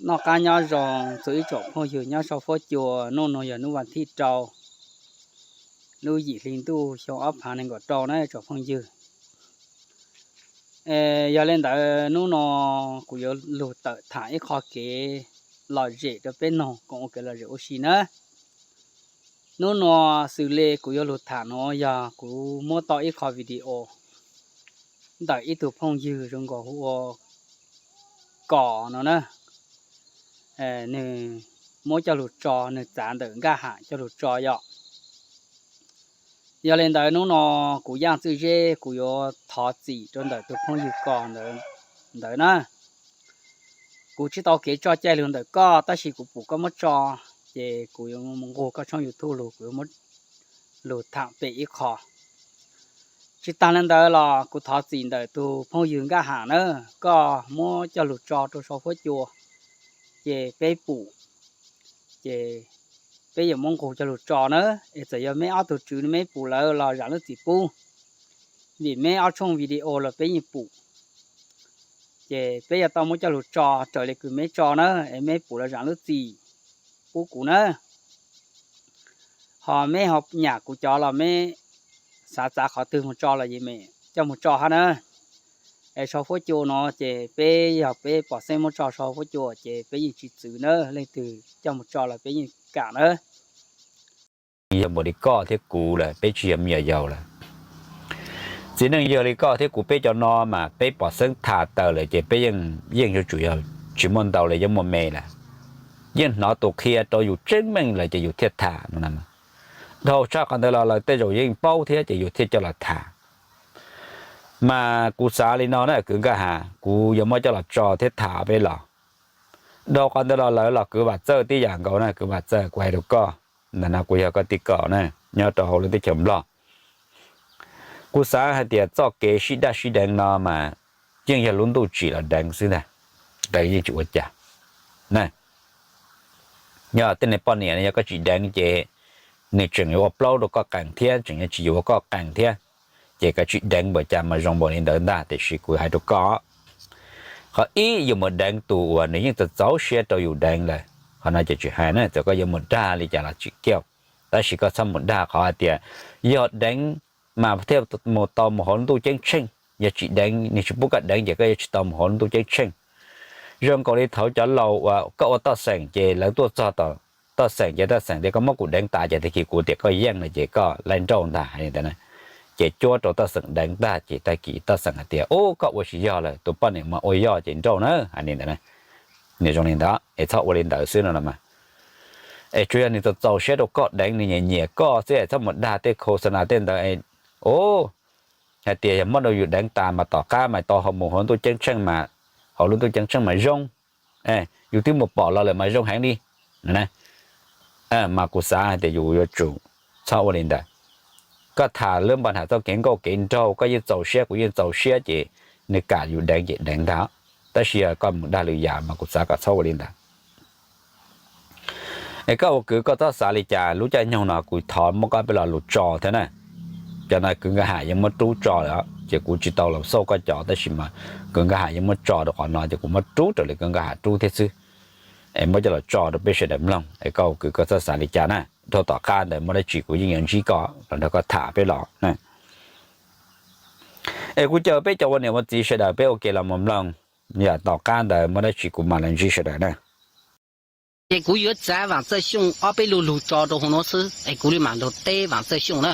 Noj qab nyob zoo txog ib tsoom phooj ywg nyob sau fuab cua, hnub no yog hnub vas thib rau, lub yim hli ntuj xyoo ob phav nees nkaum rau na tsoom phooj ywg. Yog li ntawd hnub no kuv yuav lug tawm tham ib qho kev lom zem rau peb noog koom ua kev lom zem ua si na. Hnub no xws li kuv yuav lug tham no yog kuv muab tau ib qho video ntawm ib tug phooj ywg zoo nkaus hu ua Kom no na. Nws muab coj lug tso, nws txav ntawm Nkaj Ham coj lug tso yom. Yog li ntawd hnub no kuv Yaj Txwj Zeb kuv yuav thov txim rau ntawm tus phooj ywg Kom ntawd na. Kuv tsis tau kev tso cai lug ntawm koj tab sis kuv pum koj muab tso, ces kuv yuav mus nqug koj tshooj YouTube lug, kuv yuav muab lug tham pem ib qho. Tsis taag le ntawd los kuv thov txim ntawm tus phooj ywg Nkaj Ham na, koj muab coj lug tso rau sau fuab cua, ces peb pum, ces peb yuav muab nqug coj lug tso na. Es txawm yog meb ob tug tswv meb pum lawm los zam lub txim pub, vim meb ob tshooj video los peb yeej pum. Ces peb yuav tau muab coj lug tso raws li kws meb tso na, es meb pum los zam lub txim pub kuv na. Ho meb ho nyam kuv cov los meb xav txav qhov twg mus tso los yeej meem coj mus tso hab na. Es sau fuab cua no ces peb yog peb pom xeeb muab tso sau fuab cua ces peb yeej tsis txwv na, leej twg coj mus tso los peb yeej kam na. Yog npaum li koj thiab kuv lawm, peb tsis yog me nyuam yaus lawm. Txiv neej yog li koj thiab kuv peb cov no mas peb pom xeeb tham tawm lawm ces peb yeej yuav tsum yog tsis muaj ntau li, yeej muaj me lawm. Yeej hnov tus qhia rau yus tseeb meej lawm ces yus thiaj tham no. Dhau tshaj qhov ntawd los lawv tej zaum yeej paub thiab ces yus thiaj coj los tham. Mas kuv xav li no na kwv Nkaj Ham, kuv yuav muab coj los tso thiab tham peb los. Dhau qhov ntawd los lawv los kwv Vam Txawj tib yam nkaus na, kwv Vam Txawj kuv hais rau koj, ntawm no kuv yog koj tij kaum na, nyob rau hauv lub teb chaws Nplog. Kuv xav hais tias txoj kev sib daj sib deev no mas yeej yog lub ntuj tsim los deev xwb ntag, deev yeej tsis ua cas na. Yog tej niag poj niam no yog koj tsis deev ces nws tseem yuav ua plaub rau koj qees thiab, tseem yuav tsis yuav ua koj qees thiab. Ces koj tsis deev npaum cas mas zoo npaum li ntawd ntag, tiam sis kuv hais rau koj, qhov ib yus mus deev tus uas nws yeej txaus txaus siab rau yus deev lawm, qhov no ces tsis hais na, txawm koj yuav mus dag li cas los tsis kiaj. Tab sis koj txhob mus dag qhov hais tias yog deev mas thiaj mus tau mus hauv lub ntuj ceeb tsheej, yog tsis deev, nws tsis pub koj deev ces koj yuav tsis tau mus hauv lub ntuj ceeb tsheej. Zoo nkaus li thaum cov laus uas koj ua toj xeem ces lawv tuaj txog tom toj xeem ces toj xeem tias koj muab kuv deev tas ces tag kis kuv tias koj yeej no ces koj laij nrauj ntag hais li ntawd na. Ces cuab rau toj xeem deev tag ces tag kis toj xeem hais tias ub koj ua tsis yog lawm, tus poj niam mas ua yog ces nrauj na hais li ntawd na. Nws zoo li ntawd es txhob ua li ntawd xwb no los mas. Es tsuas yog nws txaus txaus siab rau koj deev, nws nyiam nyiam koj xwb es txhob mus dag tej khos xas nas tej ntawd. Ub, hais tias yog muab rau yus deev tas mas tom qab mas tau mus hauv ntuj ceeb tsheej mas, hauv lub ntuj ceeb tsheej mas zoo. Yus twb mus pom los lawm mas zoo heev li. Mas kuv xav hais tias yus yuav tsum txhob ua li ntawd. Koj tham lub npa tham txoj kev nkauj kev nraug, koj yeej txaus siab kuv yeej txaus siab ces nws kam yus deev ces deev ntag. Tab sis yog koj mus dag lwm yam mas kuv xav kom txhob ua li ntawd. Es koj ua kwv koj txhob xav li cas, lub caij nyoog no kuv thov muab koj peb lo lus tso thiab na. Cov no kwv Nkaj Ham yeej muab rub tso lawm, ces kuv tsis tau los xauj koj cov tab sis mas kwv Nkaj Ham yeej muab tso rau qhov no ces kuv muab rub raws li kwv Nkaj Ham rub thiab xwb. Es muab coj los tso rau peb sawv daws mloog, es koj ua kwv koj txhob xav li cas na, dhau tom qab ntawd muaj dab tsi kuv yeej yuav ntsib koj los nrog koj tham peb los na. Es kuv caw peb cov ua niam ua txiv sawv daws peb ua ke los mus mloog, yog tom qab ntawd muaj dab tsi kuv mam los ntsib sawv daws na. Ces kuv yuav txav Vam Txawj Xyooj ob peb lo lus tso rau hauv no xwb es kuv li mam nrog teb Vam Txawj Xyooj na.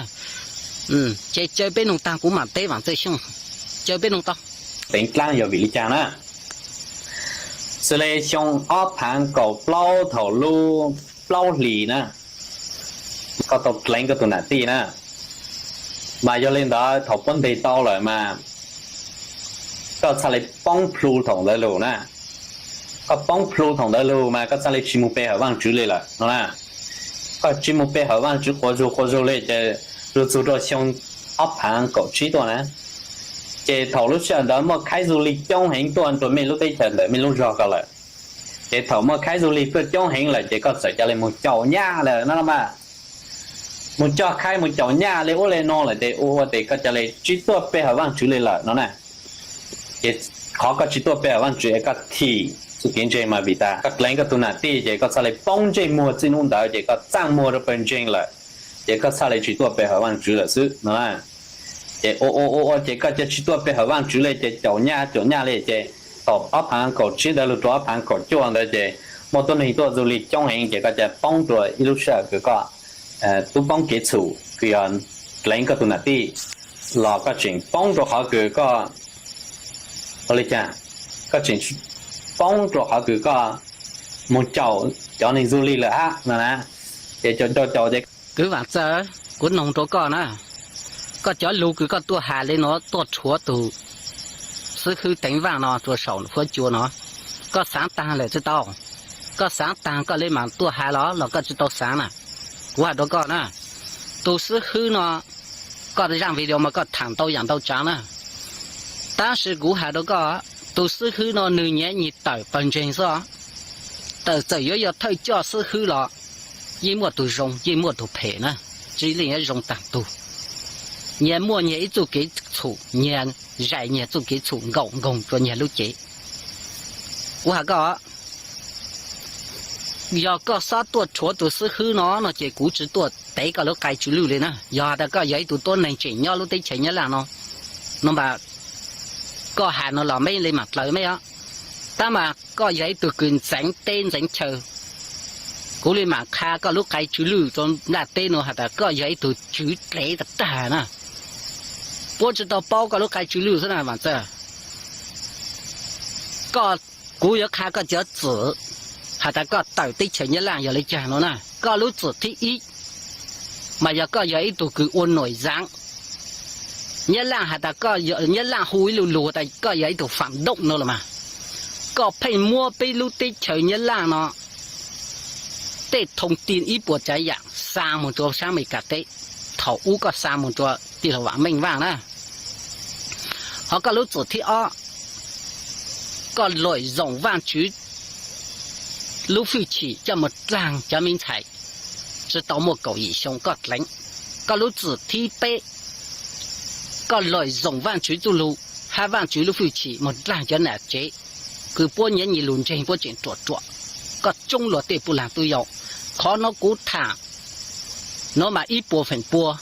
Ces caw peb noog tag kuv mam teb Vam Txawj Xyooj. Caw peb noog tau. Teev dlaab yog vim li cas na? Xws li xyoo ob phaav kaum plaub thaum lub plaub hlis na, koj tau dleev koj tus nam tij na, mas yog li ntawd thaum puab nteg tau lawm mas koj txhaj li poob plhu thaum ntawd lug na. Koj poob plhu thaum ntawd lug mas koj txhaj li tsis mus pe hawm Vaajtswv li lawm no na. Koj tsis mus pe hawm Vaajtswv quas zug quas zug li ces lug txug rua xyoo ob phaav kaum tsib tuaj na, ces thaum lub sij hawm ntawd muaj khaib zug lig coob heev tuaj rua mej lub teb chaws ntawm mej lub zog ko lawm. Ces thaum muaj khaib zug lig tuaj coob heev lawm ces koj txawm ca le mus caum nyaj lawm no mas. Mus coj khaib mus caum nyaj li ub li no lawm ces ua ua ces koj ca le tsis tuaj pe hawm Vaajtswv li lawm no na. Ces qhov koj tsis tuaj pe hawm Vaajtswv es koj thim txuj kev ntseeg mas vim tas koj dleev koj tus nam tij ces koj txhaj li poob ntsej muag txij hnub ntawd ces koj txaj muag rau pawg ntseeg lawm, ces koj txhaj li tsis tuaj pe hawm Vaajtswv lawm xwb no. Ces ua ua ua ces koj cia tsis tuaj pe hawm Vaajtswv li ces caum nyaj caum nyaj li ces thaum ob phaav kaum tsib ntawd lug rua ob phaav kaum cuaj ntawd ces muaj tuab neeg tuaj du li coob heev ces koj cia poob rua ib lub sij hawm kws koj tub poob kev txhum kws yog dleev koj tus nam tij los koj tseem poob rua qhov kws koj, ua li cas, koj tseem poob rua qhov kws koj moog caum cov neeg du li lawm hab no na. Ces caum caum caum ces kwv Vaam Txawj, kuv noog rua koj na, koj cov lug kws koj tuaj has li no tuaj rhuav tug xib hwb Teev Vaaj no rua saum huab cua no, koj xaav taag lawm tsi tau? Koj xaav taag koj le maam tuaj has los los koj tsi tau xaav na? Kuv has rua koj na, tus xib hwb no, koj zaaj video mas koj thaam ntau yaam ntau tsaav na. Tab sis kuv has rua koj, tus xib hwb no nwg nyiam nyim tawm pawg ntseeg xwb. Tawm txawm yuav yog thawj coj xib hwb los yeej muaj tug zoo yeej muaj tug phem na, tsi leej yuav zoo taag tug. Nyias muaj nyias ib txuj kev txhum, nyias zais nyias txuj kev txhum nkaum nkoog rua nyias lub cev. Kuv has koj, yog koj xob tuaj rhuav tus xib hwb no no ces kuv tsi tuaj tev koj lub qai tsw lwj li na. Yog has tas koj yog ib tug tuab neeg tseem nyob lub teb chaws Nyab Laaj no, no mas koj has no los meb le maam dlaws meb os. Tab mas koj yog ib tug kws ntxeev teb ntxeev chaw, kuv le maam qha koj lub qai tsw lwj rua nplaj teb no has tas koj yog ib tug tswv dlev tag tag na. Puab tsi tau paub koj lub qai tsw lwj xwb na Vaam Txawj. Koj, kuv yuav qha koj cov txwm has tas koj tawm teb chaws Nyab Laaj yog le caag no na. Koj lub txwm thib ib mas yog koj yog ib tug kws ua nuam zaav. Nyab Laaj has tas, Nyab Laaj hu ib lu lug tas koj yog ib tug phản động no los mas. Koj pheej muab peb lub teb chaws Nyab Laaj no tej thông tin ib puas tsav yaam xa moog rua saab Amelikas teb, thaum ub koj xa moog rua tij laug Vaam Meej Vaaj na. Hos koj lub txwm thib ob, koj lợi dụng Vaajtswv lub fwj chim coj moog dlaag cov miv ntxhais tsi tau muaj kaum yim xyoo koj dleev. Koj lub txwm thib peb, koj lợi dụng Vaajtswv txuj lug hab Vaajtswv lub fwj chim moog dlaag cov nam tsev kws puab nyiam nyim lug ntseeg puab tseem ruam ruam. Koj tsoob luag tej puj laag tub yau. Qhov nuav kuv thaam nuav mas ib puas feem pua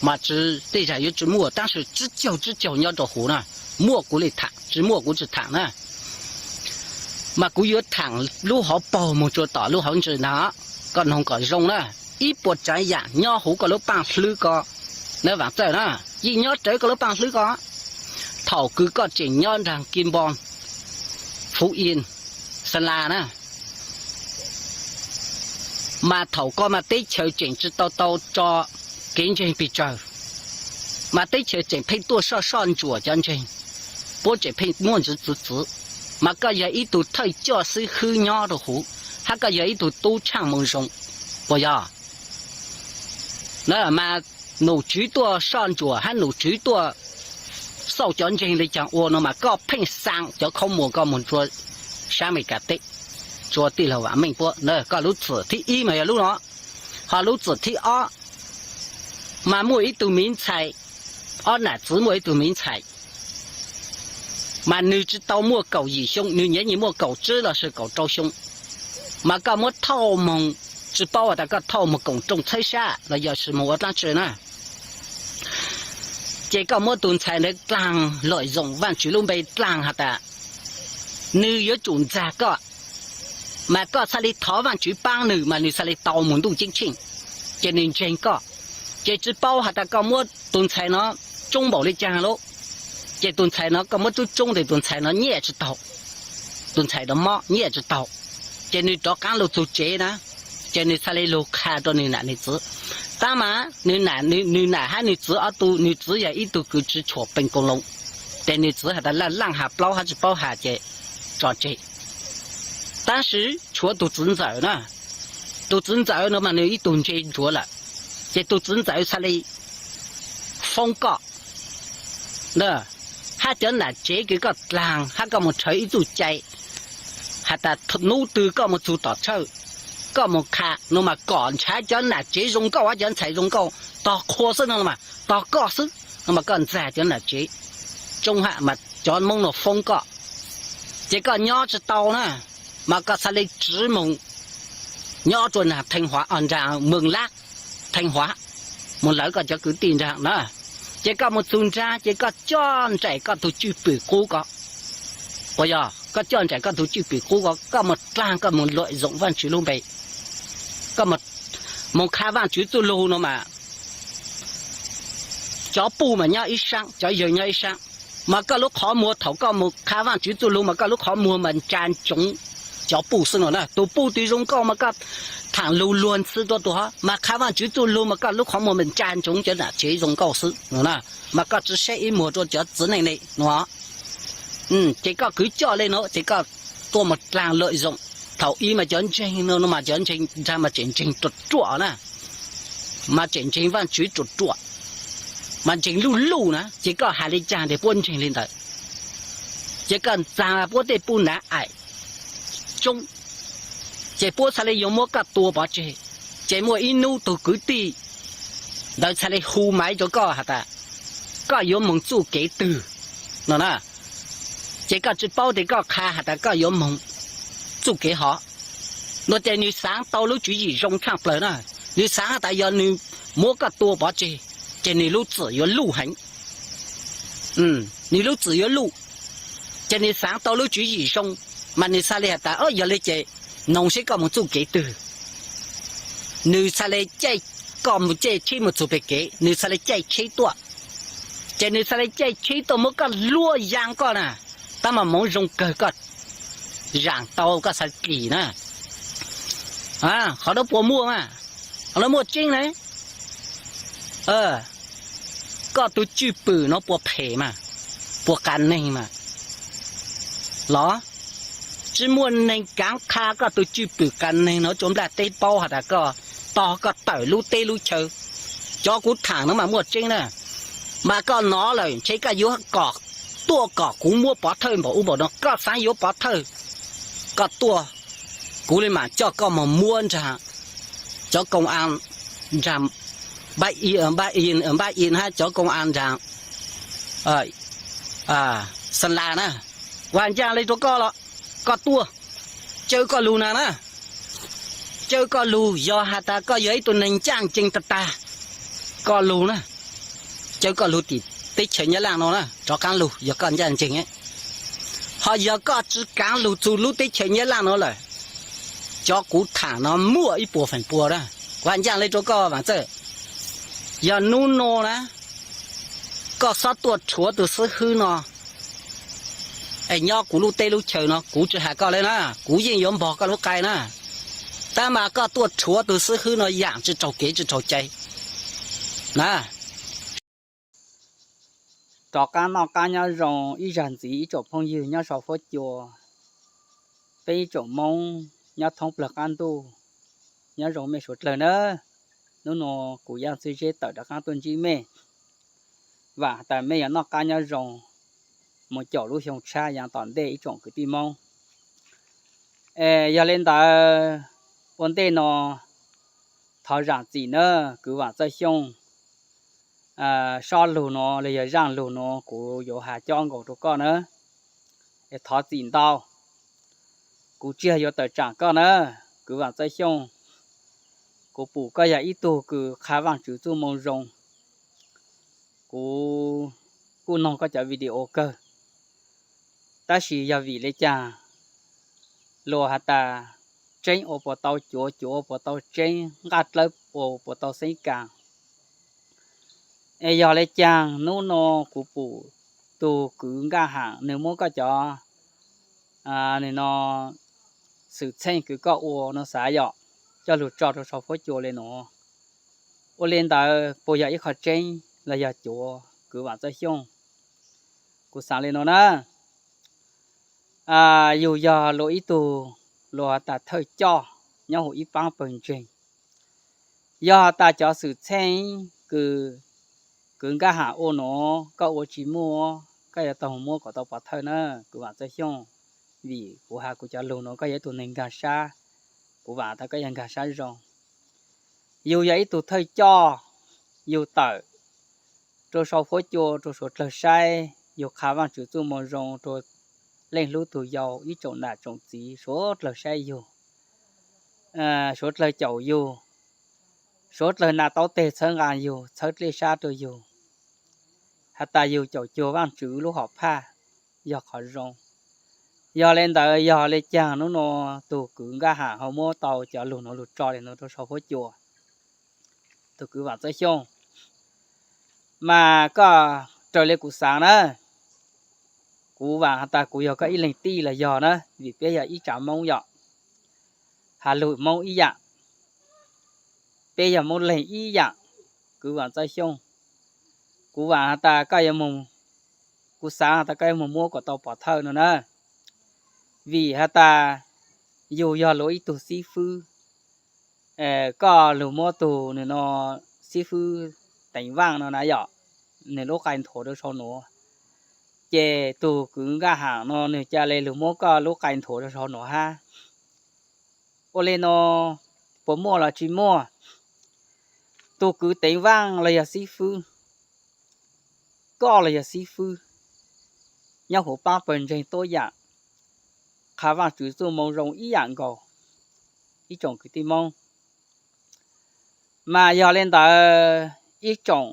mas tsi, tej zag yuav tsi muaj, tab sis tsib caug tsib caug nyob rua huv na. Muaj kuv le thaam, tsi muaj kuv tsi thaam na. Mas kuv yuav thaam lub hauv paug moog rua tom lub hauv ntsws ntag. Koj noog kom zoo na. Ib puas tsav yaam nyob huv koj lub paaj hlwb ko na Vaam Txawj na, yeej nyob rawv koj lub paaj hlwb ko. Thaum kws koj tseem nyob nraag Kim Boon, Phú Yên, Sa La na, mas thaum ko mas teb chaws tseem tsi tau tau tso kev ntseeg pes tsawg, mas teb chaws tseem pheej tuaj soj soj ntsuam cov ntseeg, puab tseem pheej muaj ntsis txwv txwv. Mas koj yog ib tug thawj coj xib hwb nyob rua huv, hab koj yog ib tug tub tshaaj moo zoo, puas yog? Na mas nom tswv tuaj soj ntsuam hab nom tswv tuaj xauj cov ntseeg le caag ua no mas koj pheej xa cov khaub muas koj moog rua saab Amelikas teb, rua tij laug Vaam Meej puab. Koj lub txwm thib ib mas yog lub no. Hos lub txwm thib ob, mas muaj ib tug miv ntxhais, ob nam txwv muaj ib tug miv ntxhais, mas nwg tsi tau muaj kaum yim xyoo, nwg nyiam nyim muaj kaum tsib lossis kaum rau xyoo, mas koj muab thauj moog, tsi paub has tas koj thauj moog koom rooj txhawb sab los yog sis moog ua dlaab tsi na. Ces koj muab tug ntxhais ntawd dlaag, lợi dụng Vaajtswv lub npe dlaag has tas nwg yuav tsum ntxag koj, mas koj txhaj le thov Vaajtswv paab nwg mas nwg txhaj le tau moog ntuj ceeb tsheej, ces nwg ntseeg koj. Ces tsi paub has tas koj muab tug ntxhais no tsoob npaum le caag lawm, ces tug ntxhais no koj muab tsoob tsoob tes tug ntxhais no nyiaj tsi taug, tug ntxhais no mob nyiaj tsi taug, ces nwg rov qaab lug txug tsev na, ces nwg txhaj le lug qha rua nwg nam nwg txwv. Tab mas nwg nam hab nwg txwv ob tug, nwg txwv yog ib tug kws tsi tshuam pes koos loo, ces nwg txwv has tas laaj laaj has plaub hab tsi paub has ces tso tseg. Tab sis tshuav tug txwv ntxawm na, tug txwv ntxawm no mas nwg ib tug ntse ntsuav lawm, ces tug txwv ntxawm txhaj le foob koj hab cov nam tsev kws koj dlaag hab koj moog rhawv ib txuj cai has tas nub twg koj moog txug tom tshawj, koj moog qha no mas kom nrhav cov nam tsev zoo nkauj hab cov ntxhais zoo nkauj tog qhua xwb no mas tog koj xwb no mas koj ntxag cov nam tsev tsoob hab mas cov Moob no foob koj, ces koj nyob tsi tau na. mas koj txhaj li tsiv moog nyob rua nraag Theej Huav, nraag Moos Lab, Theej Huav, moog lawv koj cov kwv tij nraag na. Ces koj moog txug nraag ces koj coj nraim koj tug cwj pwm qub ko, uas yog koj coj nraim koj tug cwj pwm qub ko, koj moog dlaag, koj moog luam zoom Vaajtswv lub npe, koj moog qha Vaajtswv txuj lug no mas cov puj mas nyob ib saab, cov yawg nyob ib saab. Mas koj lub qhov muag thaum koj moog qha Vaajtswv txuj lug mas koj lub qhov muag mas ntsa ntsoov cov puj xwb no na. Tug puj tug zoo nkauj mas koj thaam lug luag ntxhi rua tug hov, mas qha Vaajtswv txuj lug mas koj lub qhov muag mas ntsa ntsoov cov nam tsev zoo nkauj xwb no na. Mas koj tsi saib ib muag rua cov txiv neej le no. Ces koj kwv coj le no ces koj tuaj moog dlaag luam zoom. Thaum ub mas cov ntseeg no mas cov ntseeg nraag mas tseem ntseeg ruam ruam na, mas tseem ntseeg Vaajtswv ruam ruam, mas ntseeg luj luj na, ces koj has le caag tes puab ntseeg le ntawd. Ces koj ntxag puab tej puj nav aim coob, ces puab txhaj le yuav muab koj tua pov tseg. Ces muaj ib nub tug kwv tij ntawd txhaj le hu maiv rua koj has tas, koj yuav moog txuj kev twg no na. Ces koj tsi paub tes koj qha has tas koj yuav moog txuj kev hov no, ces nwg xaav tau lub tswv yim zoo tshaaj plawg na. Nwg xaav has tas yog nwg muab koj tua pov tseg, ces nwg lub txim yuav luj heev. Nwg lub txim yuav luj, ces nwg xaav tau lub tswv yim zoo, mas nwg txhaj le has tas, yog le ces noog seb koj moog txuj kev twg. Nwg txhaj le caij, koj moog caij tsheb moog txug peg kev, nwg txhaj le caij tsheb tuaj. Ces nwg txhaj le caij tsheb tuaj muab koj luaj yaa koj na, tab mas moov zoo kawg koj zaam tau koj txhaj kis na. Qhov nuav puas muaj mas? Qhov nuav muaj tseeb ne. Koj tug cwj pwm nuav puas phem mas, puas qas neeg mas los? Tsi muaj neeg kaav qha koj tug cwj pwm qas neeg nuav rua nplaj teb paub has tas koj tog koj tawm lub teb lub chaw. Cov kuv thaam nuav mas muaj tseeb na. Mas koj nov lawm ntshe koj yuav kom tuaj kom kuv muab pov thawj npaum ub npaum no, koj xaav yuav pov thawj, koj tuaj, kuv le maam coj koj moog muab nraag cov koo a, nraag npaj in hab cov koo a nraag Xas Las na. Vaam ncaaj le rua koj los koj tuaj, caw koj lug na na. Caw koj lug, yog has tas koj yog ib tug neeg ncaaj nceeg tag tag, koj lug na. Caw koj lug tim teb chaws Nyab Laaj no na, rov qaab lug yog koj ncaaj nceeg. Ho yog koj tsi kaav lug txug lub teb chaws Nyab Laaj no lawm, cov kuv thaam no muaj ib puas feem pua na. Vaam ncaaj le rua koj Vaam Txawj, yog nub nua na, koj xob tuaj rhuav tug xib hwb no es nyob kuv lub teb lub chaw no, kuv tsi has koj le na, kuv yeej yuav npog koj lub qai na. Tab mas koj tuaj rhuav tug xib hwb no yaam tsi raug kev tsi raug cai na. Rov qaab noj qaab nyob zoo ib zag ntxiv ib tsoom phooj ywg nyob sau fuab cua, peb ib tsoom Moob nyob thoob plawg qaab ntuj, nyob zoo mej suav dlawg na. Nub nua kuv Yaaj Txwj Zeb tawm rov qaab tuaj ntsib mej, vaam tas mej yuav noj qaab nyob zoo mus caum lub xyoo tshab yaav tom ntej ib tsoom kwv tij Moob. Es yog le ntawd, ua ntej no thov zaam txim na kwv Vaam Txawj Xyooj, sob lug nuav los yog zaaj lug nuav kuv yuav has cob nkaus rua koj na, es thov txim ntau. Kuv tsi yog yuav tawm tsaam koj na, kwv Vaam Txawj Xyooj. Kuv pum koj yog ib tug kws qha Vaajtswv txuj moo zoo, kuv kuj noog koj cov video kawg, tab sis yog vim le caag luas has tas tseeb ua puas tau cuav, cuav ua puas tau tseeb, nqaj dlawb ua puas tau xeeb kaas. Es yog le caag nub nua kuv pum tug kwv Nkaj Haam nwg muab koj cov, nwg no xwm txheej kws koj ua no xav yom, coj lug tso rua sau fuab cua le nuav. Ua le ntawd puas yog ib qho tseeb los yog cuav kwv Vaam Txawj Xyooj? Kuv xaav le nuav na, yug yog luas ib tug luas has tas thawj coj nyob huv ib paab pawg ntseeg, yog has tas cov xwm txheej kws kwv Nkaj Haam ua nuav koj ua tsi muaj, koj yuav tau muab kom tau pov thawj na kwv Vaam Txawj Xyooj, vim kuv has kuv cov lug nuav koj yog ib tug neeg nkaag sab, kuv vaam tas koj yog nkaag sab zoo. Yug yog ib tug thawj coj, yug tawm rua sau fuab cua rua suav dlawg saib, yug qha Vaajtswv txuj moo zoo rua leej hlub tus yau, ib tsoom nam tsoom txiv suav dlawg saib yug, suav dlawg caum yug, suav dlawg nas taub teg txhawb nqa yug, txhawb dlej sab rau yug, has tas yug caum cuag Vaajtswv lub hom phaj yog qhov zoo. Yog le ntawd, yog le caag nub nua tug kwv Nkaj Ham ho muab tau cov lug nuav lug tso le nuav rua sau huab cua? Tug kwv Vaam Txawj Xyooj, mas koj raws le kuv xaav na, kuv vaam has tas kuv yog koj ib leeg tij los yog na, vim peb yog ib tsav Moob yom, has lug Moob ib yaam, peb yog Moob leeg ib yaam. Kwv Vaam Txawj Xyooj, kuv vaam has tas koj yuav, kuv xaav has tas koj yuav moog muab kuas tau pov thawj no na, vim has tas yug yog luag ib tug xib fwb, koj lug muab tug nwg no xib fwb Teev Vaaj no na yom, nwg lub qai nthuav rua sau nuav, ces tug kwv Nkaj Ham no nwg ca le lug muab koj lub qai nthuav rua sau nuav hab. Ua le no puas muaj los tsi muaj? Tug kwv Teev Vaaj los yog xib fwb, koj los yog xib fwb, nyob huv paab pawg ntseeg tuab yaam, qha Vaajtswv txuj moo zoo ib yaam nkaus, ib tsoom kwv tij Moob. Mas yog le ntawd, ib tsoom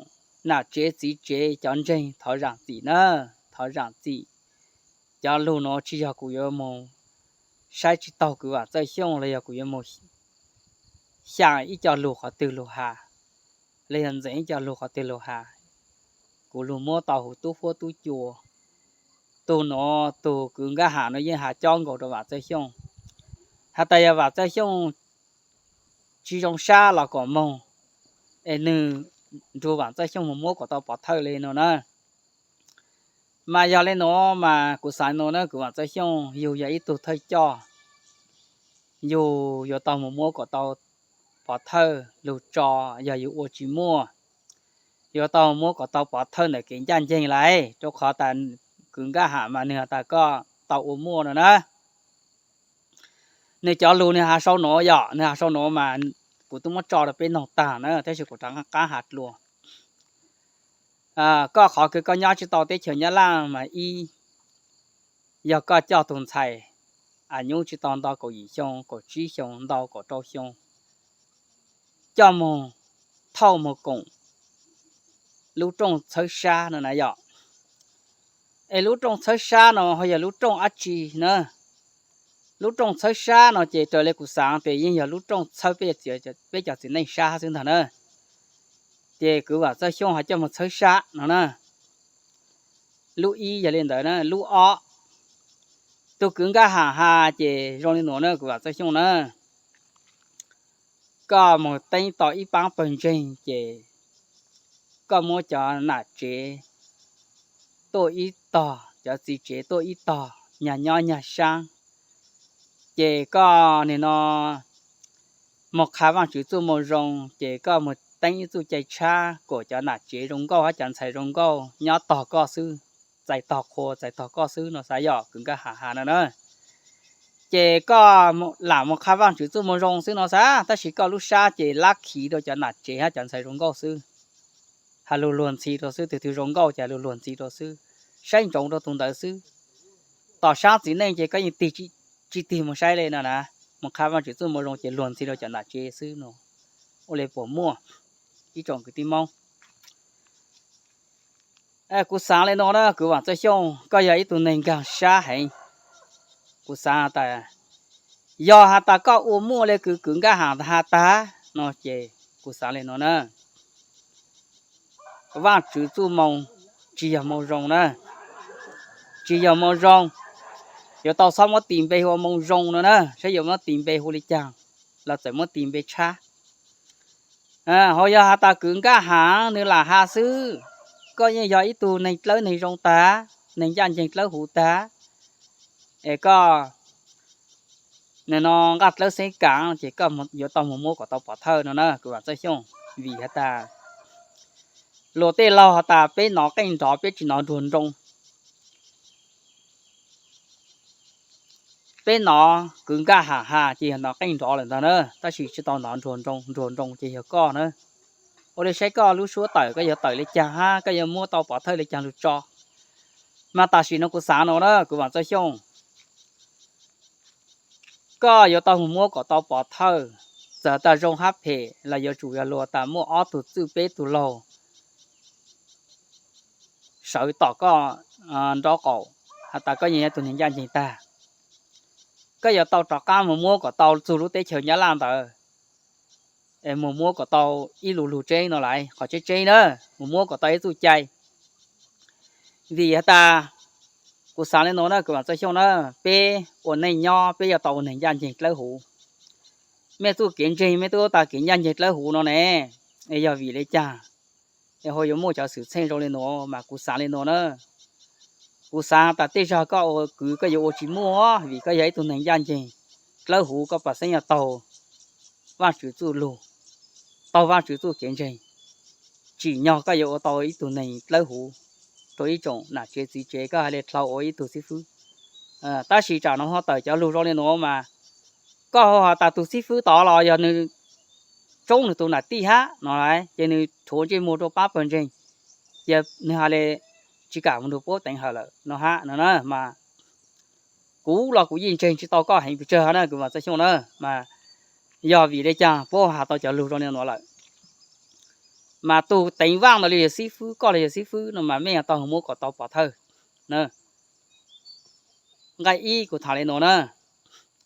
nam tsev txiv tsev cov ntseeg thov zaam txim na, thov zaam txim. Cov lug nuav tsi yog kuv yuav moog saib tsi taug kwv Vaam Txawj Xyooj los yog kuv yuav moog xyaa ib co lug qhov twg lug has, los yog ntxeev ib co lug qhov twg lug has. Kuv lug muab tau huv tub huab tub cua. Tug nuav tug kwv Nkaj Ham nuav yeej has cob nkaus rua Vaam Txawj Xyooj, has tas yog Vaam Txawj Xyooj tsi zoo sab los kuas moog, es nwg nrug Vaam Txawj Xyooj moog muab kuas tau pov thawj le no na. Mas yog le nuav mas kuv xaav nuav na kwv Vaam Txawj Xyooj, yug yog ib tug thawj coj, yug yuav tau moog muab kuas tau pov thawj lug tso, yog yug ua tsi muaj, yuav tau muab kuas tau pov thawj ntawm kev ncaj nceeg lawm, rua qhov tas kwv Nkaj Ham mas nwg has tas koj tau ua muaj no na. Nwg cov lug nwg has sau nuav yom, nwg has sau nuav mas kuv tub muab tso rua peb noog taag na, tab sis kuv rov qaab has dlua. Koj qhov kws koj nyob tsi tau teb chaws Nyab Laj mas ib, yog koj coj tug ntxhais, a, nyub tsi tau nto kaum yim xyoo, kaum tsib xyoo, nto kaum rau xyoo, coj moog thauj moog koom lub rooj txhawb sab no na yom. Es lub rooj txhawb sab no ho yog lub rooj dlaab tsi na? Lub rooj txhawb sab no ces raws le kuv xaav tes yeej yog lub rooj txhawb peb cov txiv neej sab xwb ntag na. Ces kwv Vaam Txawj Xyooj has coj moog txhawb sab no na. Lub ib yog le ntawd na, lub ob, tug kwv Nkaj Ham has ces zoo le nuav na kwv Vaam Txawj Xyooj na. Koj moog teeb tau ib paab pawg ntseeg ces koj muab cov nam tsev tuaj ib tog, cov txiv tsev tuaj ib tog, nyag nyob nyag saab, ces koj nim no moog qha Vaajtswv txuj moo zoo, ces koj moog teeb ib txuj cai tshab kuas cov nam tsev zoo nkauj hab cov ntxhais zoo nkauj nyob tog koj xwb, txais tog qhua txais tog koj xwb no xav yog kwv Nkaj Ham has no na. Ces koj lam moog qha Vaajtswv txuj moo zoo xwb no xav, tab sis koj lub sab ces lab khiv rua cov nam tsev hab cov ntxhais zoo nkauj xwb. Has lug luag ntxhi rua xwb, tug twg zoo nkauj ces has lug luag ntxhi rua xwb, saib ntsoov rua tug ntawd xwb. Tom sab txiv neej ces koj yeej tig tsi tig moog saib le no na, moog qha Vaajtswv txuj moo zoo ces luag ntxhi rua cov nam tsev xwb no. Ua le puas muaj? Ib tsoom kwv tij Moob, kuv xaav le no na kwv Vaam Txawj Xyooj, koj yog ib tug neeg nkaag sab heev. Kuv xaav has tas, yog has tas koj ua muaj le kws kwv Nkaj Ham has tag no ces kuv xaav le no na, Vaajtswv txuj moo tsi yog moo zoo na, tsi yog moo zoo. Yuav tau xob muab tis npe hu ua moo zoo no na, saib yuav muab tis npe hu le caag los txawm muab tis npe tshab. Ho yog has tas kwv Nkaj Ham nwg lam has xwb, koj yeej yog ib tug neeg dlawb neeg zoo tag, neeg ncaj nceeg dlawb huv tag, es koj nim no nqaj dlawb xeeb kaam ces koj yuav tau moog muab kom tau pov thawj no na kwv Vaam Txawj Xyooj. Vim has tas luag tej laug has tas peb nov qeej nrov peb tsi nov nruag nroo. Peb nov kwv Nkaj Ham has ces yog nov qeej nrov lawm ntag na, tab sis tsi tau nov nruag nroo, nruag nroo ces yog koj na. Ua le saib koj lub suab tawm, koj yuav tawm le caag hab koj yuav muab tau pov thawj le caag lug tso. Mas tam sim no kuv xaav no na kwv Vaam Txawj Xyooj, Koj yuav tau mus muab kom tau pov thawj, txawm tas zoo hab phem los yuav tsum yog luag tas muaj ob tug txwj peb tug laug sawv tom koj nraub qaum, has tas koj yeej yog tus neeg ncaj ncees tag. Koj yuav tau rov qab mus muab kom tau txug lub teb chaws Nyab Laj ntawd, es mus muab kom tau ib lus lug tseeb no lais, qhov tseeb tseeb na, mus muab kom tau ib txuj cai. Vim has tas, kuv xaav le nuav na, kwv Vam Txoj Xyooj na, peb ua neej nyob peb yuav tau ua neeg ncaj ncees dlawb huv. Mej txuj kev ntseeg mej tub tas kev ncaj ncees dlawb huv no ne, es yog vim le caag es ho yuav muaj cov xwm txheej zoo le nuav mas kuv xaav le nuav na. Kuv xaav tas tej zag koj ua kwv koj yuav ua tsis muaj, vim koj yog ib tug neeg ncaj ncees dlawb huv, koj pam xeeb yog taug Vaajtswv txuj lug, taug Vaajtswv txuj kev ntseeg, tsim nyog koj yuav ua tau ib tug neeg dlawb huv rua ib tsoom nam tsev txiv tsev, koj has le dlhau ua ib tug xib fwb. Tab sis tsam nuav ho tawm cov lug zoo le nuav mas, koj ho has tas tus xib fwb tod los yog nwg tsoob nwg tus nam tij hab no, ces nwg rhuav ntsej muag rua pab pawg ntseeg, ces nwg has le tsis kam mus nrug puab teev hawm lawm no hab no na. Mas kuv los kuv yeej ntseeg tsis tau koj heev pes tsawg hab na, kwv Vam Txoj Xyooj na. Mas yog vim le caag puab has tau cov lug zoo le nuav lawm? Mas tug teev vaaj ntawd los yog xib fwb, koj los yog xib fwb no mas mej yuav tau muab kom tau pov thawj na. Nqai ib kuv thaam le nuav na.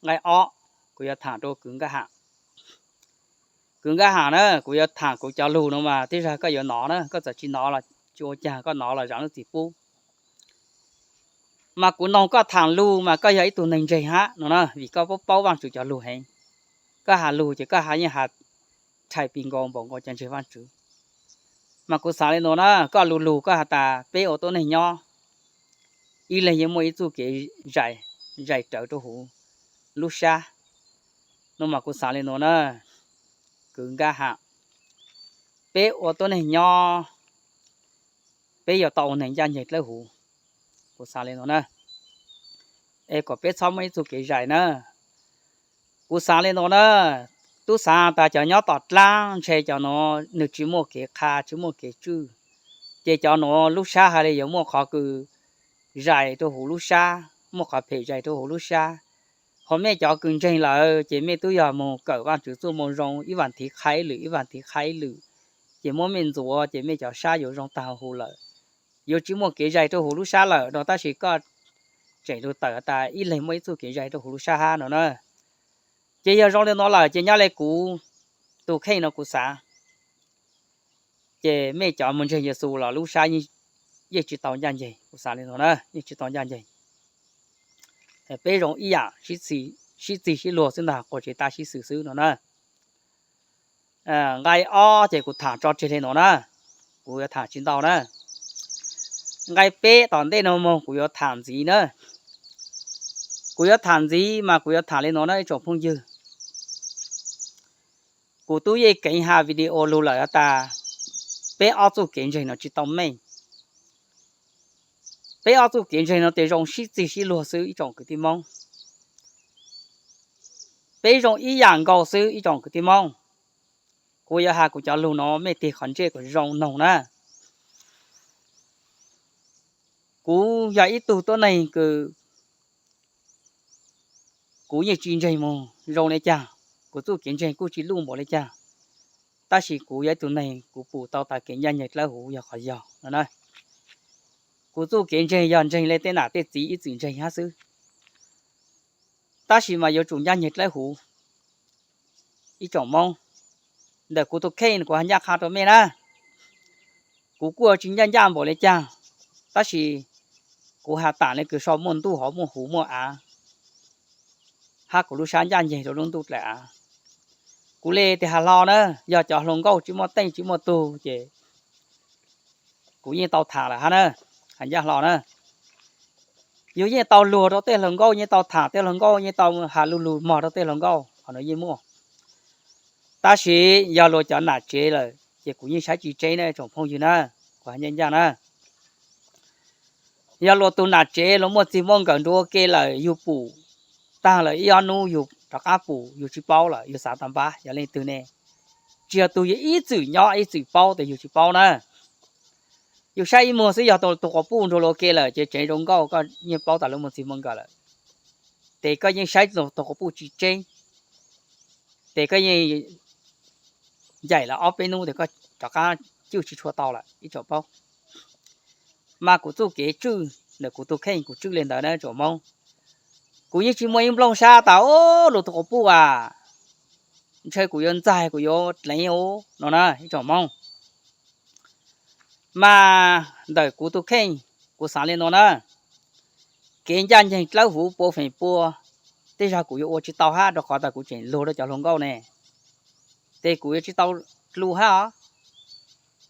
Nqai ob kuv yuav thaam rua kwv Nkaj Ham. Kwv Nkaj Ham na, kuv yuav thaam kuv cov lug no mas tej zag koj yuav nov na, koj txawm tsis nov los tsis ua caag, koj nov los zaam lub txim pub. Mas kuv noog koj thaam lug mas koj yog ib tug neeg ntseeg hab no na, vim koj paub paub Vaajtswv cov lug heev. Koj has lug ces koj has yeej has rhais pis nkaus npaum nkaus cov ntseeg Vaajtswv. Mas kuv xaav le nuav na, koj lug lug koj has tas peb ua tuab neeg nyob, ib leeg yeej muaj ib txuj kev zais, zais rawv rua huv lub sab no mas kuv xaav le nuav na, kwv Nkaj Ham, peb ua tuab neeg nyob, peb yuav tau ua neeg ncaj ncees dlawb huv. Kuv xaav le nuav na, es kom peb txhob muaj ib txuj kev zais na. Kuv xaav le nuav na, tub xaav tas cov nyob tom dlaab ntshe cov nuav nwg tsis muaj kev qha tsis muaj kev tswj, ces cov nuav lub sab has le yuav muaj qhov kws zais rua huv lub sab, muaj qhov phem zais rua huv lub sab. Ho mej cov kws ntseeg lawm ces mej tub yog moog kawm Vaajtswv txuj moo zoo, ib vaam thiv qha ib lwm, ib vaam thiv qha ib lwm, ces muab mej ntxuav ces mej cov sab yuav zoo taag huv lawm. Yuav tsis muaj kev zais rua huv lub sab lawm no, tab sis koj tseem lug tawm tas ib leeg muaj ib txuj kev zais rua huv lub sab hab no na. Ces yog zoo le nuav lawm ces nyob le kuv tus kheej no kuv xaav, ces mej cov moog ntseeg Yexus los lub sab yeej tsis tau ncaj ncees, kuv xaav le nuav na, yeej tsis tau ncaj ncees. Peb zoo ib yaam, sib txig sib luag xwb ntag, quas tsev tab sib xwm xwb no na. Nqai ob ces kuv thaam tso tseg le nuav na, kuv yuav thaam tsis ntau na. Nqai peb tom ntej no moog kuv yuav thaam ntxiv na. Kuv yuav thaam ntxiv mas kuv yuav thaam le nuav na ib tsoom phooj ywg. Kuv tub yeej keev has video lug lawm has tas peb ob txuj kev ntseeg no tsis tau meej. Peb ob txuj kev ntseeg no tes zoo sib txig sib luag xwb ib tsoom kwv tij Moob. Peb zoo ib yaam nkaus xwb ib tsoom kwv tij Moob. Kuv yuav has kuv cov lug no mej tig qhov ntsej kom zoo noog na. Kuv yog ib tug tuab neeg kws kuv yeej tsis ntseeg moog zoo le caag, kuv txuj kev ntseeg kuj tsis luj npaum le caag, tab sis kuv yog ib tug neeg kuv pum tau tas kev ncaj ncees dlawb huv yog qhov yog no na. Kuv txuj kev ntseeg yog ntseeg le tej nam tej txiv ib txwm ntseeg hab xwb, tab sis mas yuav tsum ncaj ncees dlawb huv ib tsoom Moob. Ntawm kuv tus kheej kuv has ncaj qha rua mej na, kuv kuj tsis ncaj ncaj npaum le caag, tab sis kuv has tas le kws so muaj ntuj hov muaj huv muaj av, hab kuv lub sab ncaj ncees rua lub ntuj dlaim av. Kuv le tes has hlo na, yog cov hluas nkauj tsis muaj teej tsis muaj tug ces kuv yeej tau tham lawm hab na, has ncaj hlo na. Yug yeej tau luag rau tej hluas nkauj, yeej tau tham tej hluas nkauj, yeej tau has lu lug mog rau tej hluas nkauj, qhov no yeej muaj. Tab sis yog luag cov nam tsev lawm ces kuv yeej saib tsis tseb na tsoom phooj ywg na, kuv has ncaj ncaj na. Yog luag tus nam tsev luag muaj txig muaj nkawm nrug ua ke lawm yug pum taag lawm ib ob nub yug rov qab pum yug tsis paub lawm yug xav tas npab yog leej twg ne. Tsis yog tug yug ib txwm nyob ib txwm paub tes yug tsis paub na. Yug saib ib muag xwb yog tug quas puj nrug luag ua ke lawm ces tseev zoo nkauj koj yeej paub tas luag muaj txig muaj nkawm lawm. Ces koj yeej saib tug quas puj tsis tseeb, ces koj yeej ncaim lawv ob peb hnub tes koj rov qab cwj tsis tshua tau lawm ib tsoom Hmoob. Mas kuv txuj kev tswj ntawm kuv tus kheej kuv tswj li ntawd na tsoom Hmoob. Kuv yeej tsis muaj ib nplooj sab tas, o, luag tug quas puj as, ntshe kuv yuav ntxag kuv yuav dleev u no na ib tsoom Hmoob. Mas ntawm kuv tus kheej, kuv xav li no na, kev ncaj ncees dlawb huv pua feem pua, tej zaum kuv yuav ua tsis tau hab rau qhov tas kuv tseem lug rau cov hluas nkauj ne, ces kuv yuav tsis tau lug hab os.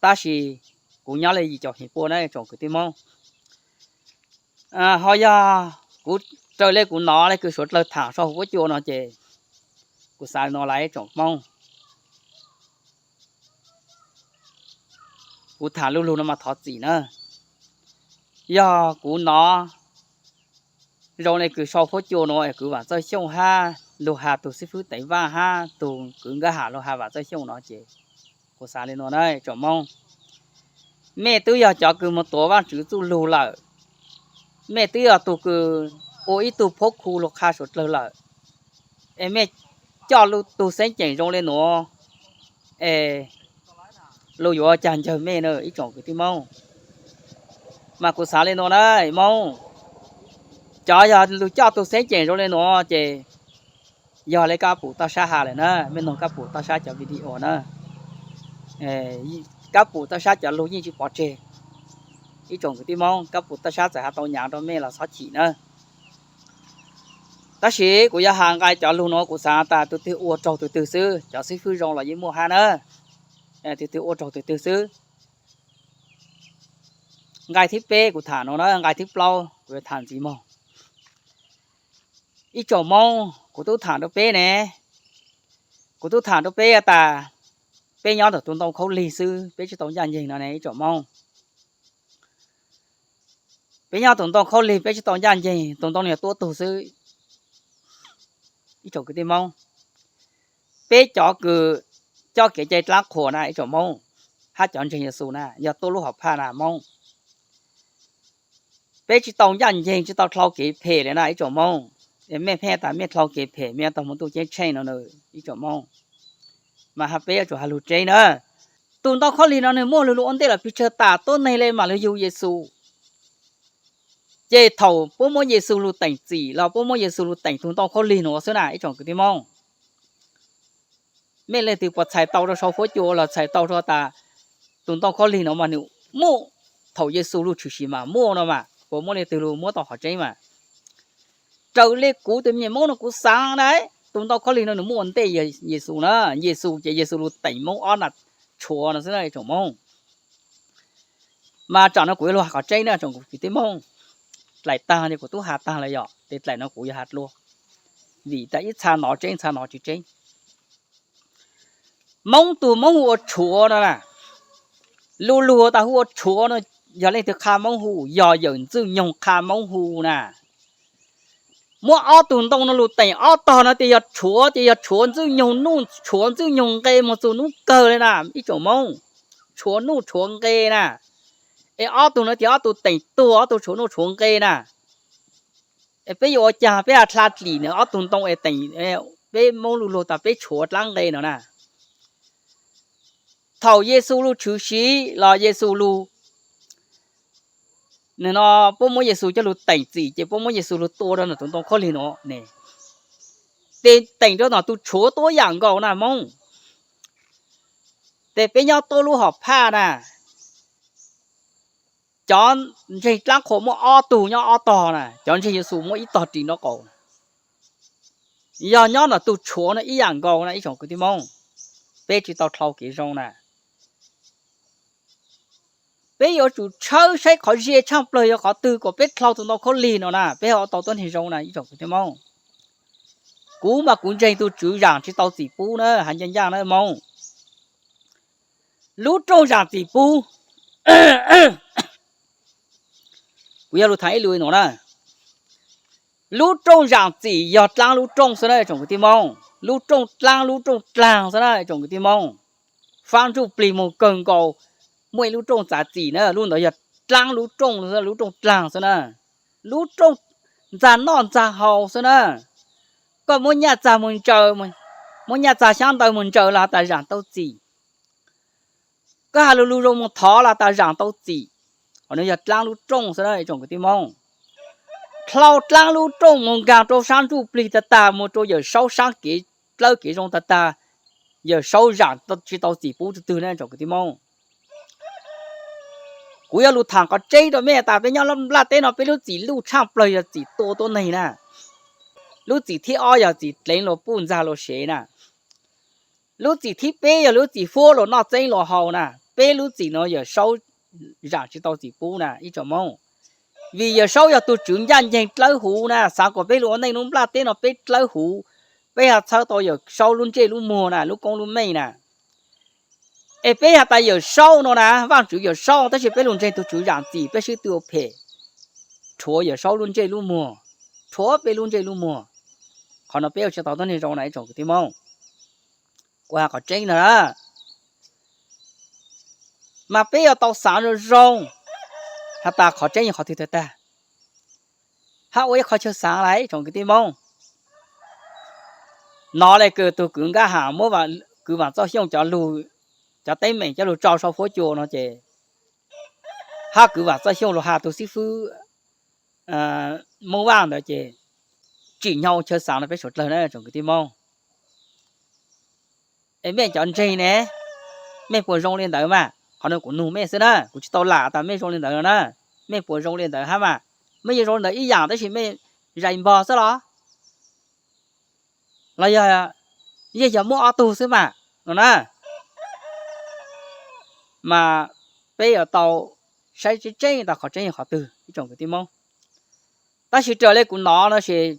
Tab sis kuv nyob li yim caum feem pua na tsoom kwv tij Hmoob. Ho yog kuv raws li kuv nov li kws suav dlawg tham sau huab cua no ces kuv xav li no lawm tsoom Hmoob. Kuv tham lu lug no mas thov txim na. Yog kuv nov zoo li kws sau huab cua no es kwv Vam Txawj Xyooj hab lug has tug xib fwb Teev Vaj hab tug kwv Nkaj Ham lug has Vam Txawj Xyooj no ces kuv xav li no na tsoom Hmoob. Mej twb yog cov kws moog tuav Vaajtswv txuj lug lawm, mej twb yog tug kws ua ib tug phuab khu lug qha suav dlawg lawm, es mej coj tug xeeb ceem zoo li nuav, es luag yuav ua caag ncaag mej na ib tsoom kwv tij Moob. Mas kuv xaav li nuav na Moob, cov yog luag coj tug xeeb ceem zoo li nuav ces yog le Kab Pum Toj Sab has lawm na, mej noog Kab Pum Toj Sab cov video na, Kab Pum Toj Sab cov lug yeej tsis pov tseg. Ib tsoom kwv tij Moob, Kab Pum Toj Sab txawm has tau nyav rau mej los txhob chim na. Tab sis kuv yuav has nqai cov lug nuav kuv xaav tas tug twg ua raug tug twg xwb, cov xib fwb zoo los yeej muaj hab na, tug twg ua raug tug twg xwb. Nqai thib peb kuv tham no na, nqai thib plaub kuv yuav tham ntxiv moog. Ib tsoom Moob, kuv tub tham rau peb ne, kuv tub tham rau peb tas peb nyob ntawm tus ntoo khaub lig xwb, peb tsis tau ncaj nceeg no ne ib tsoom Moob. Peb nyob tus ntoo khaub lig peb tsis tau ncaj nceeg, tus ntoo no yog tuab tug xwb. Ib tsoom kwv tij Moob, peb cov kws coj kev cai dlaab qhuas na ib tsoom Moob, hab cov ntseeg Yexus na yog tuab lub hom phaj na Moob. Peb tsis tau ncaj nceeg, tsis tau dlhau kev phem li na ib tsoom Moob. Es mej pheej tas mej dlhau kev phem mej yuav tau moog tuaj ceeb tsheej no na ib tsoom Moob. Mas hab peb yuav tsum has lug tseeb na. Tus ntoo khaub lig no nwg muaj lug lug ua ntej lawm pes tsawg tas tuab neeg le mam lug yug Yexus. Ces thaum puab muab Yexus lug teem txim los puab muab Yexus lug teem tus ntoo khaub lig nuav xwb na ib tsoom kwv tij Moob. Mej leej twg puas txhais tau rau sau fuab cua los txhais tau rau tas tus ntoo khaub lig no mas nwg muaj thaum Yexus lug tshwm sim mas muaj no mas puas muaj leej twg lug muab tau qhov tseeb mas. Raws le kuv tus me nyuam Moob no kuv xaav na, tus ntoo khaub lig no nwg muaj ua ntej Yexus na, Yexus ces Yexus lug teem Moob ob na tshuav no xwb na ib tsoom Moob. Mas tsam no kuv yuav lug has qhov tseeb na tsoom kwv tij Moob. Dlaim taag ces kuv tub has taag lawm yom, tes dlaim no kuv yuav has dlua, vim tas ib txha nov tseeb ib txha nov tsis tseeb. Moob tug Moob hu ua tshuav no na, lu lug tas hu ua tshuav no, yog leej twg qha Moob hu? Yog yawm Ntxwj Nyoog qha Moob hu na. Muab ob tug ntoo no lug teem ob tog no tes yog tshuav, ces yog tshuav Ntxwj Nyoog nuj tshuav Ntxwj Nyoog nqe moog txug nub kawg le na ib tsoom Moob. Tshuav nuj tshuav nqe na. Es ob tug no tes ob tug teem tuag, ob tug tshuav nuj tshuav nqe na. Es peb yuav ua caag peb has dlha dlim nwg ob tug ntoo es teem, peb Moob lu lug tas peb tshuav dlaab nqe no na. Thaum Yexus lug tshwm sim los Yexus lug, nwg no puab muab Yexus coj lug teem txim ces puab muab Yexus lug tua rau ntawm tus ntoo khaub lig no ne. Tes teem rau ntawm tus tshuav tuab yam nkaus na Moob. Tes peb nyob tuab lub hom phaj na, cov ntseeg dlaab qhuas muaj ob tug nyob ob tog na, cov ntseeg Yexus muaj ib tog ris nraub qaum na. Yog nyob ntawm tus tshuav no ib yam nkaus na ib tsoom kwv tij Moob, peb tsis tau dlhau kev zoo na. Peb yuav tsum tshawb saib qhov ze tshaaj plawg yog qhov twg kom peb dlhau tus ntoo khaub lig no na peb ho ua tau tuab neeg zoo na ib tsoom kwv tij Moob. Kuv mas kuv ntseeg tus Tswv zaam tsis tau txim pub na, has ncaj ncaaj na Moob. Lub rooj zaam txim pub, kuv yog lug thaam ib lus no na, lub rooj zaam txim yog dlaab lub rooj xwb na tsoom kwv tij Moob, lub rooj dlaab lub rooj dlaag xwb na tsoom kwv tij Moob. Faab ntsuj plig moog kawg nkaus, muaj ib lub rooj txav txim na, lub ntawd yog dlaab lub rooj, lub rooj dlaag xwb na. Lub rooj ntxag noj ntxag haus xwb na. Koj muab nyaj txag mus ntsaws, muab nyaj txag xyab ntawv mus ntsaws los has tas zaam tau txim. Koj has lug lug zoo mus thov los has tas zaam tau txim. Qhov no yog dlaab lub rooj xwb na ib tsoom kwv tij Moob. Dlhau dlaab lub rooj mus nkaag rua saab ntsuj plig tag tag, mus rua Yawm Saub saab kev dlawb kev zoo tag tag, Yawm Saub zaam tsi tau txim pub tug twg na tsoom kwv tij Moob. Kuv yuav lug thaam qhov tseeb rua mej tas peb nyob nplaj teb no peb lub txim luj tshaaj plawg yog txim tua tuab neeg na. Lub txim thib ob yog txim dleev luas puj ntxag luas sev na. Lub txim thib peb yog lub txim huab luas noj txeeb luas haus na. Peb lub txim no Yawm Saub zaam tsi tau txim pub na ib tsoom Moob. Vim Yawm Saub yog tug tswv ncaaj nceeg dlawb huv na, xaav kuas peb lug ua neej lub nplaj teb no peb dlawb huv, peb ha txhawb tau Yawm Saub lub ntsej lub muag na, lub koob lub meej na. Es peb has tas Yawm Saub no na, Vaajtswv Yawm Saub, tab sis peb lug ntseeg tug tswv zaam txim peb sib tw ua phem, rhuav Yawm Saub lub ntsej lub muag, rhuav peb lub ntsej lub muag. Qhov no peb ua tsi tau tuab neeg zoo na ib tsoom kwv tij Moob. Kuv has qhov tseeb no na. Mas peb yuav tau xaav zoo zoo has tas qhov tseeb yog qhov twg tag tag, hab ua ib qho chaw xaav lawm ib tsoom kwv tij Moob. Nov le kws tug kwv Nkaj Ham muab kwv Vaam Txoj Xyooj cov lug, cov teeb meem coj lug tso sau huab cua no ces, hab kwv Vaam Txoj Xyooj lug has tug xib fwb Moob Vaaj ntawd ces, tsim nyog ua chaw xaav no peb suav dlawg na tsoom kwv tij Moob. Es mej cov ntseeg ne, mej puas zoo li ntawd mas? Qhov no kuv nug mej xwb na, kuv tsi tau lam tas mej zoo li ntawd no na. Mej puas zoo li ntawd hab mas? Mej yuav zoo li ntawd ib yaam tab sis mej zais npog xwb los? Los yog yeej yog muaj ob tug xwb mas no na. Mas peb yuav tau saib tseeb tseeb tas qhov tseeb yog qhov twg ib tsoom kwv tij Moob. Tab sis raws le kuv nov no ces,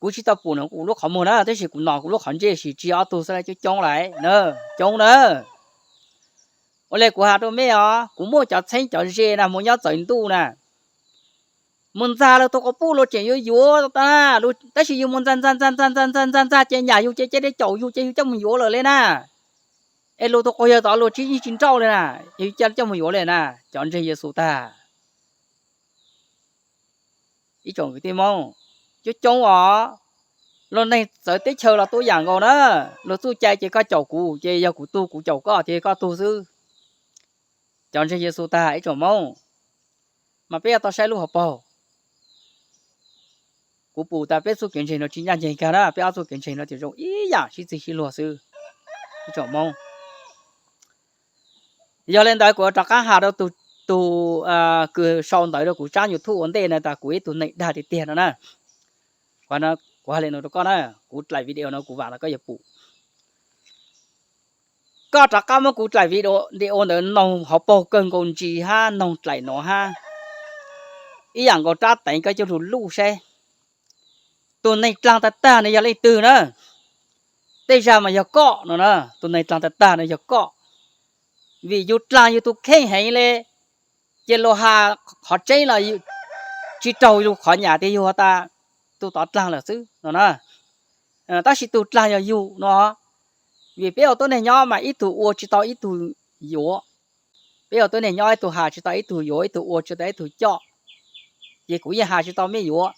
kuv tsi tau pum kuv lub qhov muag na, tab sis kuv nov kuv lub qhov ntsej sis tsi yog ob tug xwb, coob coob lawm na, coob na. Ua le kuv has rua mej os, kuv muaj cov txheeb cov ze na, mus nyob txawv ntuj na, mus ntxag lawv tug quas puj luas tseem yuav yuav, tab sis yug mus ntxag ntxag ntxag ntxag ntxag ntxag ntxag ces nyam yug ces ca deb caum yug ces yug coj mus yuav lawm le na. Es luas tug quas yawg tod luas tsi yeej tsi nrauj le na, yug ca coj mus yuav le na, cov ntseeg Yexus tag. Ib tsoom kwv tij Moob, coob coob os, luag neeg txawv teb chaws los tuaj yam nkaus na. Luag txuj cai ces koj caum kuv ces yog kuv tug kuv caum koj ces koj tug xwb. Cov ntseeg Yexus tag ib tsoom Moob, mas peb yuav tau saib lub hauv paug. Kuv pum tas peb txuj kev ntseeg no tsi ncaj nceeg kag na, peb ob txuj kev ntseeg no tseem zoo ib yaam sib txig sib luag xwb ib tsoom Moob. Yog le ntawd kuv yuav rov qab has rau tug kws sau ntawv rau kuv tsab YouTube ua ntej na tas kuv ib tug neeg dag tiag tiag no na. Kuv hais le nuav rau koj na, kuv dlaim video no kuv vaam tas koj yuav pum. Koj rov qab muab kuv dlaim video ntawd noog hauv paug kawg nkaus ntsis hab noog dlaim nuav hab, ib yaam nkaus rab teev koj coj lug luj saib. Tus neeg dlaag tag tag no yog leej twg na? Tej zag mas yog koj no na, tus neeg dlaag tag tag no yog koj. Vim yug dlaag yug tug kheej heev le, ces luag has qhov tseeb los tsi raug yug qhov nyam tias yug has tas tug tod dlaag lawm xwb no na. Tab sis tug dlaag yog yug no, vim peb ua tuab neeg nyob mas ib tug ua tsi tau ib tug yuav. Peb ua tuab neeg nyob ib tug has tsi tau ib tug yuav, ib tug ua tsi tau ib tug coj. Ces kuv yeej has tsi tau mej yuav,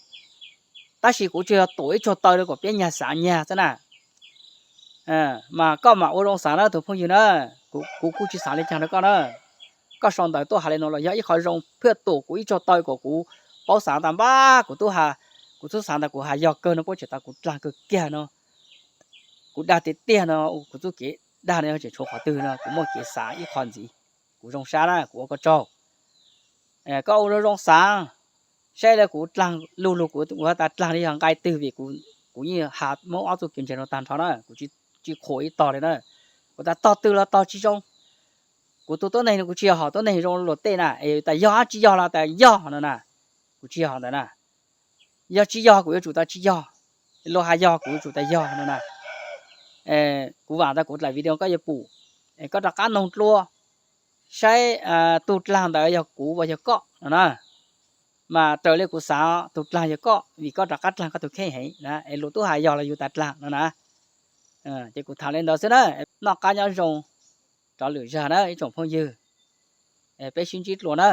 tab sis kuv tsuas yog tuam ib tsuag taw rau kom peb nyag xaav nyag xwb na. Mas koj mam ua zoo xaav na tus phooj ywg na, kuv kuj tsi xaav le caag rau koj na. Koj sau ntawv tuaj has le nuav los yog ib qho zoo phiaj tuam kuv ib tsuag taw kom kuv paub xaav tas npab kuv tub has, kuv tub xaav tas kuv has yog kawg no puab tseem tas kuv dlaag kawg kiag no. Kuv dag tiag tiag no, kuv txuj kev dag no yog tseem tshuav qhov twg no kuv muaj kev xaav ib qho ntxiv, kuv zoo sab na kuv ua koj tsaug. Koj ua zoo zoo xaav, saib le kuv dlaag lug lug kuv ua tas dlaag li yog nqai twg vim kuv yeej has Moob ob txuj kev ntseeg no tag nrho na, kuv tsi qhuas ib tog li na. Kuv tas tog twg los tog tsi zoo, kuv tus tuab neeg no kuv tsi yog hom tuab neeg zoo luag tej na, es tas yog hab tsi yog los tas yog no na, kuv tsi yog hom ntawd na. Yog tsi yog kuv yuav tsum tas tsi yog, luag has yog kuv yuav tsum tas yog no na. Kuv vaam tas kuv dlaim video koj yuav pum, koj rov qab noog dlua saib tug dlaag ntawd yog kuv as yog koj no na. Mas raws li kuv xaav tug dlaag yog koj vim koj rov qab dlaag koj tug kheej heev na, es luag tub has yog los yug tas dlaag no na. Ces kuv thaam le ntawd xwb na, noj qab nyob zoo rov lwm zag na ib tsoom phooj ywg, peb sib ntsib dlua na.